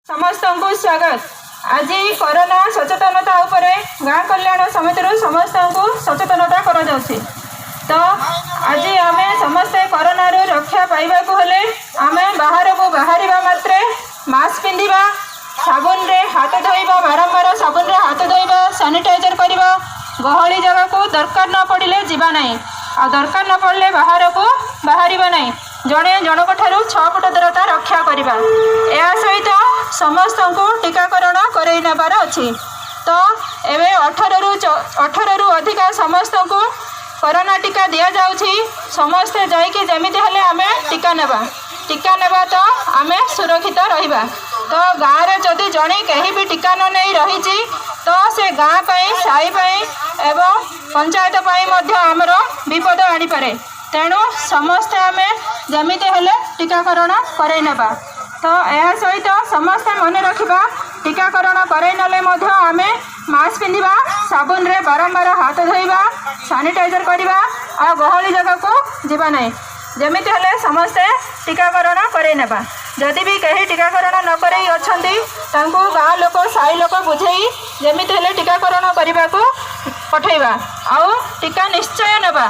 ସମସ୍ତଙ୍କୁ ସ୍ୱାଗତ। ଆଜି କରୋନା ସଚେତନତା ଉପରେ ଗାଁ କଲ୍ୟାଣ ସମିତିରୁ ସମସ୍ତଙ୍କୁ ସଚେତନତା କରାଯାଉଛି। ତ ଆଜି ଆମେ ସମସ୍ତେ କରୋନାରୁ ରକ୍ଷା ପାଇବାକୁ ହେଲେ ଆମେ ବାହାରକୁ ବାହାରିବା ମାତ୍ରେ ମାସ୍କ ପିନ୍ଧିବା, ସାବୁନରେ ହାତ ଧୋଇବା, ବାରମ୍ବାର ସାବୁନରେ ହାତ ଧୋଇବା, ସାନିଟାଇଜର କରିବା। ଗହଳି ଜାଗାକୁ ଦରକାର ନ ପଡ଼ିଲେ ଯିବା ନାହିଁ ଆଉ ଦରକାର ନ ପଡ଼ିଲେ ବାହାରକୁ ବାହାରିବା ନାହିଁ। ଜଣେ ଜଣଙ୍କ ଠାରୁ 6 ଫୁଟ ଦୂରତା ରକ୍ଷା କରିବା। ଏହା ସହିତ ସମସ୍ତଙ୍କୁ ଟୀକାକରଣ କରେଇ ନେବାର ଅଛି। ତ ଏବେ 18ରୁ ଅଧିକା ସମସ୍ତଙ୍କୁ କରୋନା ଟୀକା ଦିଆଯାଉଛି। ସମସ୍ତେ ଯାଇକି ଯେମିତି ହେଲେ ଆମେ ଟୀକା ନେବା। ଟୀକା ନେବା ତ ଆମେ ସୁରକ୍ଷିତ ରହିବା। ତ ଗାଁରେ ଯଦି ଜଣେ କେହି ବି ଟୀକା ନ ନେଇ ରହିଛି, ତ ସେ ଗାଁ ପାଇଁ, ସାହି ପାଇଁ ଏବଂ ପଞ୍ଚାୟତ ପାଇଁ ମଧ୍ୟ ଆମର ବିପଦ ଆଣିପାରେ। ତେଣୁ ସମସ୍ତେ ଆମେ ଯେମିତି ହେଲେ ଟୀକାକରଣ କରେଇ ନେବା। ତ ଏହା ସହିତ ସମସ୍ତେ ମନେ ରଖିବା, ଟୀକାକରଣ କରେଇ ନେଲେ ମଧ୍ୟ ଆମେ ମାସ୍କ ପିନ୍ଧିବା, ସାବୁନରେ ବାରମ୍ବାର ହାତ ଧୋଇବା, ସାନିଟାଇଜର କରିବା ଆଉ ଗହଳି ଜାଗାକୁ ଯିବା ନାହିଁ। ଯେମିତି ହେଲେ ସମସ୍ତେ ଟୀକାକରଣ କରେଇ ନେବା। ଯଦି ବି କେହି ଟୀକାକରଣ ନ କରେଇ ଅଛନ୍ତି, ତାଙ୍କୁ ଗାଁ ଲୋକ, ସାହି ଲୋକ ବୁଝେଇ ଯେମିତି ହେଲେ ଟୀକାକରଣ କରିବାକୁ ପଠେଇବା ଆଉ ଟୀକା ନିଶ୍ଚୟ ନେବା।